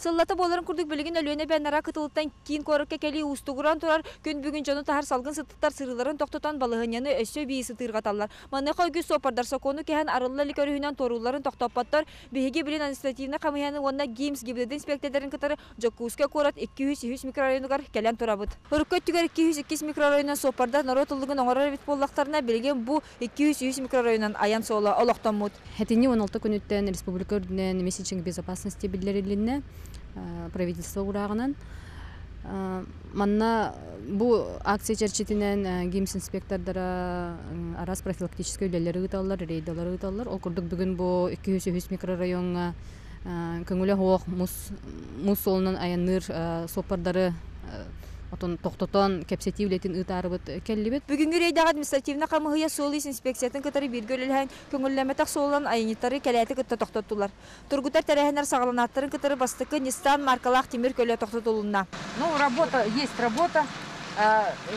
Сыллата буоларын курдук билигин Өлүөнэ эбэ анараа кытылыттан киин куоракка кэлии уустугуран турар. Күн бүгүн дьону таһар салгын сыттыктар сырыыларын тохтотон балаһыанньаны өссө эбии сытыырҕаталлар. Маныаха үгүс суоппардар сокуону кэһэн арылла илик өрүһүнэн туоруулларын тохтоппоттор. Биһиги билин административнай хамыыһыйаны уонна ГИМС ГИБДД инспектордарын кытары Дьокуускай куорат 203 микрорайонугар кэлэн турабыт. Урукку өттүгэр 202 микрорайонунан суоппардар норуот ыллыгын оҥорор эбит буоллахтарына, билигин бу 203 микрорайонунан айан суола олохтоммут. Сэтинньи 16 күнүттэн республика үрдүнэн месячник безопасности биллэрилиннэ правительство уурааҕынан. Манна бу акция чэрчитинэн ГИМС инспектордара араас профилактическай үлэлэри ыыталлар, рейдалары ыыталлар. Ол курдук бүгүн бу 203 микрорайоҥҥа көҥүлэ суох мус мус суолунан айанныыр суоппардары отон тохтотон кэпсэтии үлэтин ыытаарыбыт кэллибит. Бүгүҥҥү рейдэҕэ административнай хамыыһыйа суол-иис инспекциятын кытары бииргэ үлэлэһэн, көҥүллэммэтэх суолунан айанньыттары кэлээти кытта тохтоттулар. Тургутар тэрээһиннэр саҕаланааттарын кытары бастакы Nissan маркалаах тимир көлө тохтотулунна. Ну, работа есть работа,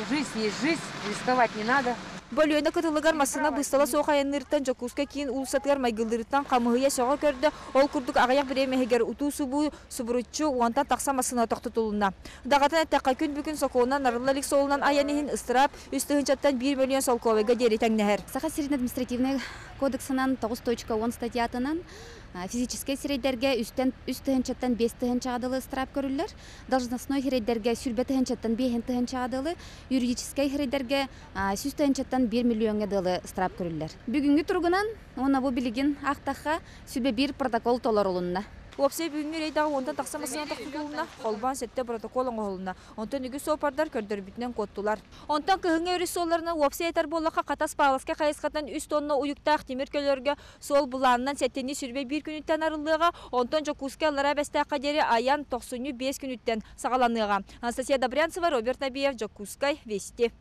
жизнь есть жизнь, рисковать не надо. Бу Өлүөнэ кытылыгар массыына быыстала суох айанныырыттан Дьокуускай киин уулуссатыгар майгылыырыттан хамыыһыйа сөҕө көрдө, ол курдук аҕыйах бириэмэ иһигэр утуу-субуу субуруччу уонтан тахса массыына тохтотулунна. Даҕатан эттэххэ, күн бүгүн сокуонунан арылла илик суолунан айан иһин ыстыраап үс тыһыынчаттан биир мөлүйүөн солкуобайга диэри тэҥнэһэр. Саха сирин административнай кодексынан 9.10 статьятынан физическэй сирэйдэргэ үстэн үс тыһыынчаттан биэс тыһыынчаҕа дылы ыстыраап көрүллэр. Должностной сирэйдэргэ сүүрбэ тыһыынчаттан биэһин тыһыынчаҕа дылы, юридическэй сирэйдэргэ сүүс тыһыынчаттан биир миллиоҥҥа дылы ыстыраап көрүллэр. Бүгүҥҥү туругунан уонна бу билигин аахтахха сүбэ биир протокол толорулунна. Уопсай бүгүҥҥү рейдэҕэ уонтан тахса массыына тохтотулунна, холбоон сэттэ протокол оҥоһулунна. Онтон үгүс суоппардар көрдөрбүтүнэн куоттулар. Онтон кыһыҥҥы өрүс суолларынан уопсай этэр буоллахха, Хатас Павловскай хайысхатынан үс тонна уйуктаах тимир көлөлөргө суол былаанынан сэттинньи сүүрбэ биир күнүттэн арыллыаҕа, онтон Дьокуускай Аллараа Бэстээххэ диэри айан тохсунньу биэс күнүттэн саҕаланыаҕа. Анастасия Добрянцева, Роберт Набиев, Дьокуускай, Вести.